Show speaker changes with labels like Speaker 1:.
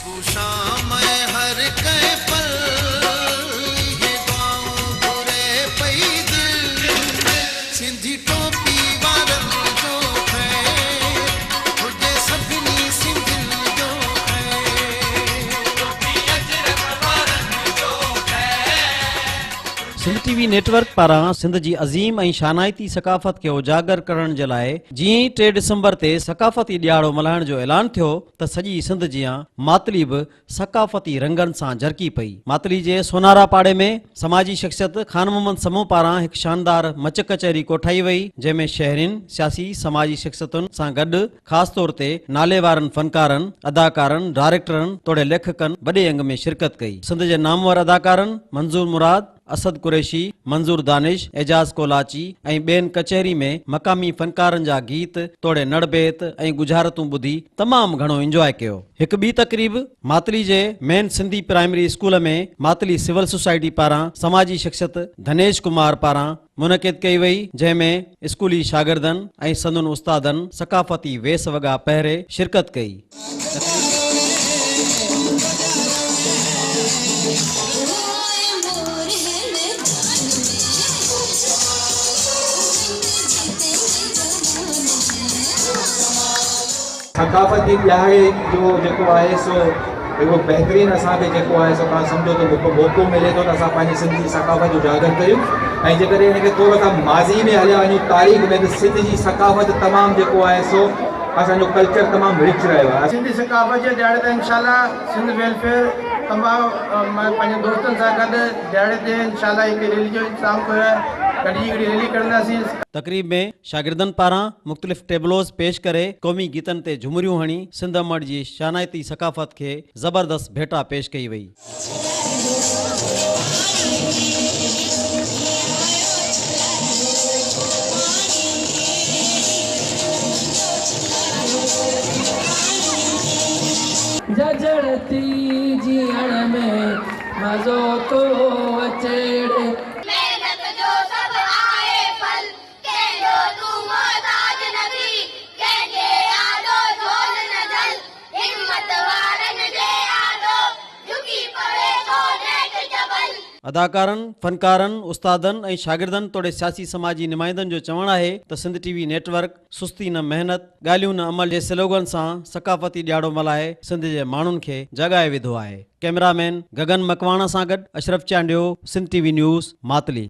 Speaker 1: صبح شام ۽ هر ڪنهن پل اهي دعائون گهري پئي دل سنڌي ٽوپي وارن جو خير هجي سڀني سنڌين جو خير.
Speaker 2: ٽوپي اجرڪ وارن جو خير.
Speaker 3: سنڌ ٽي وي نيٽ ورڪ پاران سنڌ جي عظيم ۽ شانائتي ثقافت کي اجاگر ڪرڻ جي لاء جيئن ئي ٽي ڊسمبر تي ثقافتي ڏهاڙو ملهائڻ جو اعلان ٿيو ته سڄي سنڌ جيان ماتلي به ثقافتي رنگن سان جرڪي پئي. ماتلي جي سونارا پاڙي ۾ سماجي شخصيت خان محمد سمون پاران هڪ شاندار مچ ڪچهري ڪوٺائي وئي جنهن ۾ شهرين، سياسي سماجي شخصيتن سان گڏ خاص طور تي ناليوارن فنڪارن، اداڪارن، ڊائريڪٽرن توڙي ليکڪن وڏي انگ ۾ شرڪت ڪئي. سنڌ جي نامور اداڪارن منظور مراد، اسد قريشي، منظور دانش، اعجاز ڪولاچي ۽ ٻين ڪچهري ۾ مقامي فنڪارن جا گيت توڙي نڙ بيت ۽ ڳجهارتون ٻڌي تمام گهڻو انجواء ڪيو. هڪ ٻي تقريب ماتلي جي main Sindhi primary school ۾ Matli civil society پاران سماجي شخصيت ڌنيش ڪمار پاران منعقد ڪئي وئي، جنهن ۾ اسڪولي شاگردن ۽ سندن استادن ثقافتي ويس وڳا پهري شرڪت ڪئي.
Speaker 4: ثقافتي ڏهاڙي جو جيڪو آهي سو هڪڙو بهترين اسان کي جيڪو آهي سو توهان سمجهو ته هڪ موقعو ملي ٿو ته اسان پنهنجي سنڌ جي ثقافت اجاگر ڪريون ۽ جيڪڏهن ان کي ٿورو اسان ماضي ۾ هليا وڃون تاريخ ۾ ته سنڌ جي ثقافت تمام جيڪو آهي سو اسان جو ڪلچر تمام رچ رهيو آهي.
Speaker 5: سنڌي ثقافت جي ڏهاڙي تي انشاء الله سنڌ ويلفيئر تمام پنهنجي دوستن سان گڏ ڏهاڙي تي انشاء الله هڪ ريلي جو انتظام ڪيو آهي گڏجي هڪڙي ريلي ڪڍنداسين.
Speaker 3: تقريب ۾ شاگردن پاران مختلف ٽيبلوز پيش ڪري قومي گيتن تي جهمريون هڻي سنڌ امڙ جي شانائتي ثقافت کي زبردست ڀيٽا پيش ڪئي وئي.
Speaker 2: ججڙ ٿي جيئڻ ۾ مزو ٿو اچي ڙي.
Speaker 6: محنت جو سڀ آهي ڦل. ڪنهن جو تون محتاج نه ٿي، ڪنهن جي آڏو جهول نه جهل، همت وارن جي آڏو، جهڪي پوي ٿو نيٺ جبل.
Speaker 3: اداڪارن، فنڪارن، استادن ۽ شاگردن توڙي سياسي سماجي نمائندن جو چوڻ آهي ته سنڌ ٽي وي نيٽ ورڪ سستي نه محنت، ڳالهيون نه عمل جي سلوگن سان ثقافتي ڏهاڙو ملهائي سنڌ جي ماڻهن کي جاڳائي وڌو آهي. ڪئميرا مين گگن مڪواڻا سان گڏ Ashraf Chandio, Sindh T V news, Matli.